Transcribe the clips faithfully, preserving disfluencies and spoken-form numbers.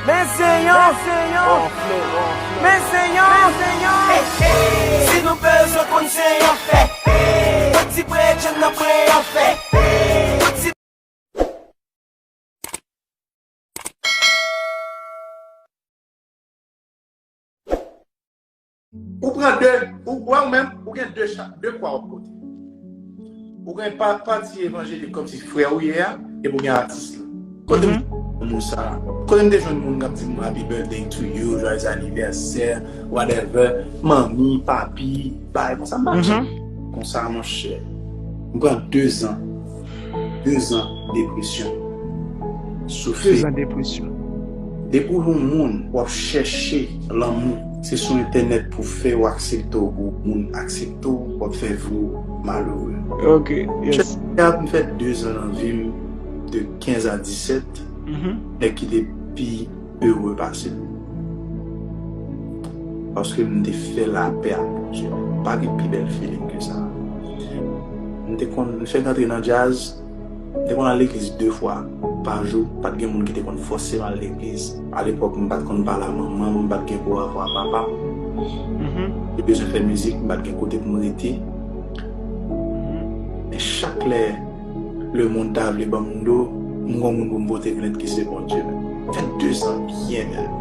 Men se yon, men se yon, men se yon. Si nou bezwen konn se yon fè, yon ti bredjenn nan pre yon fè. Yon ti Ou pran de, ou, ou wè ou menm, ou gen de cha, de kwa w ap pote. Ou gen pa, pati evanjelik kòmsi frè ou ye a, epi ou gen atis la. Kote m moun sa? Kote m te jwenn moun k ap di m happy birthday to you, joyeux anniversaire, whatever, manmi, papi, bagay konsa, m pa t janm konsa, monchè. M pran de zan. De zan depresyon. Soufri. De zan depresyon. Depi w yon moun, w ap chèche lanmou, se sou entènèt pou fè yo aksepte w, pou moun aksepte w, w ap fè vi w malere. Ok, yes. Chèche a, m fè de zan nan vi m, de kenz a disèt, nèg ki te pi ere pase m. Paske m te fè lapè ak Bondye. Pa gen pi bèl feeling ke sa. M te konn, m fèk antre nan djaz, m te konn al legliz de fwa pa jou. Pa t gen moun ki te konn fòse m al legliz. Alepòk, m pa t konn pale a manman m, m pa t gen gwo rapò a papa m. M te bezwen fè mizik, m pa t gen kote pou m rete. Men chak lè lemonn ta vle ban m do, m gon moun pou m pote plent ki se Bondye menm. Fè de zan byen menm.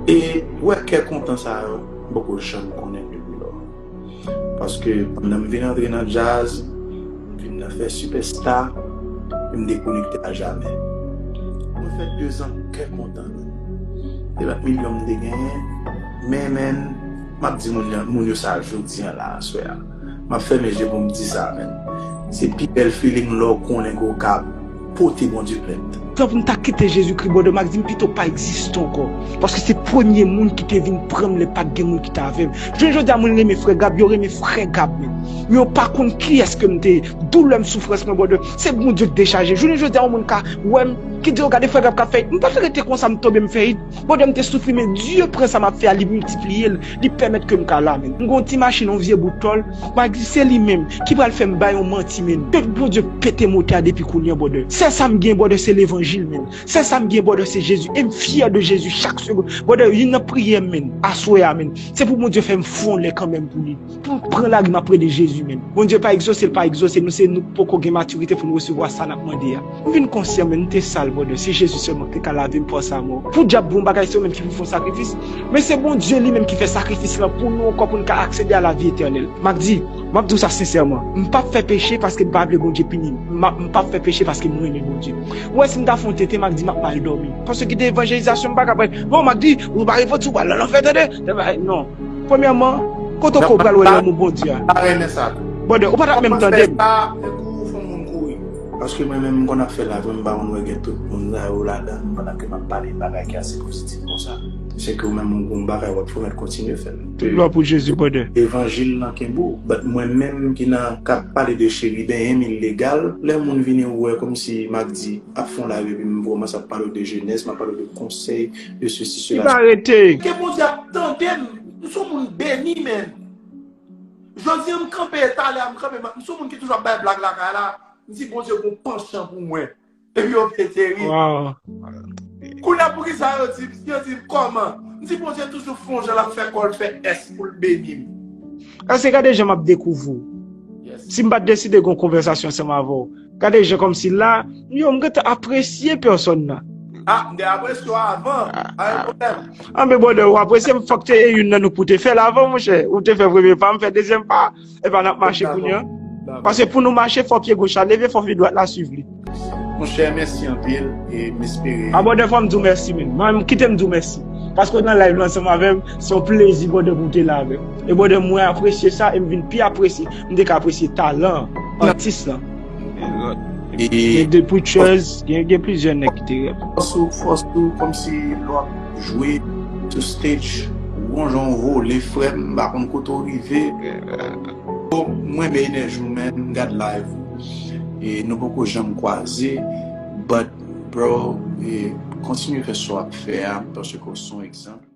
E wè kè kontan sa yo, m poko janm konnen depi lò. Paske pandan m vin antre nan djaz, m vin nan fè sipèsta, e m dekonekte a jamè. Mwen fè de zan kè kontan. Se pa milyon m te genyen, men, men, m ap di moun, moun yo sa jodi a la, aswè a. M ap fèmen je pou m di sa, men. Se pi bèl feeling lè w konnen ke w ka pote Bondye plent. Tan pou m ta kite Jezikri, brother, m ak di m pito pa egziste ankò. Paske se premye moun ki te vin pran m lè pa t gen moun ki t avè m. Jounen jodi a, moun renmen frè Gab, yo renmen frè Gab, men. Men yo pa konn kiyès ke m te ye. Doulè m, soufrans mwen, brother, se Bondye k dechaje. Jounen jodi a, yon moun ka wè m, ki di, "O, gade frè Gab k ap fè it." M pa t rete konsa, m tonbe, m fè it. Bondye, m te soufri, men Dye pran sa m ap fè a, li miltipliye l, li pèmèt ke m ka la, men. M gon ti machin, yon vye bout tòl, m a di, "Se li menm ki pral fè m bay yon manti, men." Ke Bondye pete motè a depi kounye a, brother. Sèl sa m gen, brother, se levanjil, men. Sèl sa m gen, brother, se Jezi. E m fyè de Jezi chak segonn. Brother, youn nan priyè m, men, aswè a, men, se pou Bondye fè m fè yon lè kanmenm pou li. Pou m pran lari m ap rele Jezi, men. Bondye pa egzose, l pa egzose nou, se nou k poko gen matirite pou n resevwa sa n ap mande a. M vin konsyan, men, m te sal, brother. Se Jezi sèlman ki te ka lave m, panse a mò. Pou dyab di yon bagay, se yo menm ki pou fè yon sakrifis. Men se Bondye li menm ki fè sakrifis lan pou nou ankò, pou n ka aksede a lavi etènèl. M ap di, m ap di w sa sensèman. M p ap fè peche paske m pa vle Bondye pini m. M ap, m p ap fè peche paske m renmen Bondye. Ou wè, si m ta fè yon tete, m ap di m ap mal dòmi. Paske gen evanjelizasyon, m pa ka pral, non, m ap di, ou pa repanti, ou pral nan lanfè, tande. Non. Premyèman, kote w pral wè lanmou Bondye a? M pa renmen sa tou. Brother, ou pa t ap menm tande m. Kòmanse sa, tankou w fè moun kouri. Paske mwen menm, m konn ap fè live, mwen m pa konn wè gen tout moun sa yo ladan, pandan ke m ap pale bagay ki ase pozitif konsa. Se ke ou menm, ou gon bagay w ap fè, w mèt kontinye fè l. Tout glwa pou Jezi, brother. Evanjil lan kenbe w. But mwen menm ki nan, k ap pale de cheriben, ilegal, lè moun vini, ou wè kòmsi m ap di, ap fè yon live epi m kòmanse ap pale w de jenès, m ap pale w de konsèy, de sesi, sela. Li pa rete. Ke Bondye ap tande m. M se yon moun beni, men. Jodi a, m kanpe, talè a, m kanpe, m se yon moun ki toujou ap bay blag lakay la. M di, "Bondye gon panchan pou mwen." Epi yo pete ri. Wow. Kounye a, poukisa yo di, yo di m kòman? M di, "Bondye toujou fè yon jan, l ap fè kò l fè S pou l beni m." Èske gade jan m ap dekouvri w? Yes. Si m pa t deside gen yon konvèsasyon ansanm avè w, gade jan kòmsi la, yo, m gentan apresye pèsòn nan. Ah, m te apresye w avan. Ah, pa gen pwoblèm. Ah, men brother, ou apresye m, fòk te e youn nan nou pou te fè l avan, monchè. Ou te fè premye pa, m fè dezyèm pa. Epa n ap mache kounye a. Dakò. Paske pou nou mache, fò pye goch la leve, fò pye dwat la swiv li. Monchè, mèsi anpil, e m espere. Ah, brother, fò m di w mèsi, men. Mwen, kite m di w mèsi. Paske w nan live la ansanm avè m, se yon plezi, brother, pou w te la avè m. E, brother, mwen apresye sa, e m vin pi apresye. M te ka apresye talan atis lan. E gen de preachers, gen, gen plizyè nèg ki te rep. Fòs ou, fòs ou, kòmsi lè w ap jwe sou stage, ou gon jan w vole, frè m, m pa konn kote w rive. Mwen renmen enèji w, man, m gad live ou. E nou poko janm kwaze, but, bro, e kontinye fè sa w ap fè a, paske w se yon egzanp.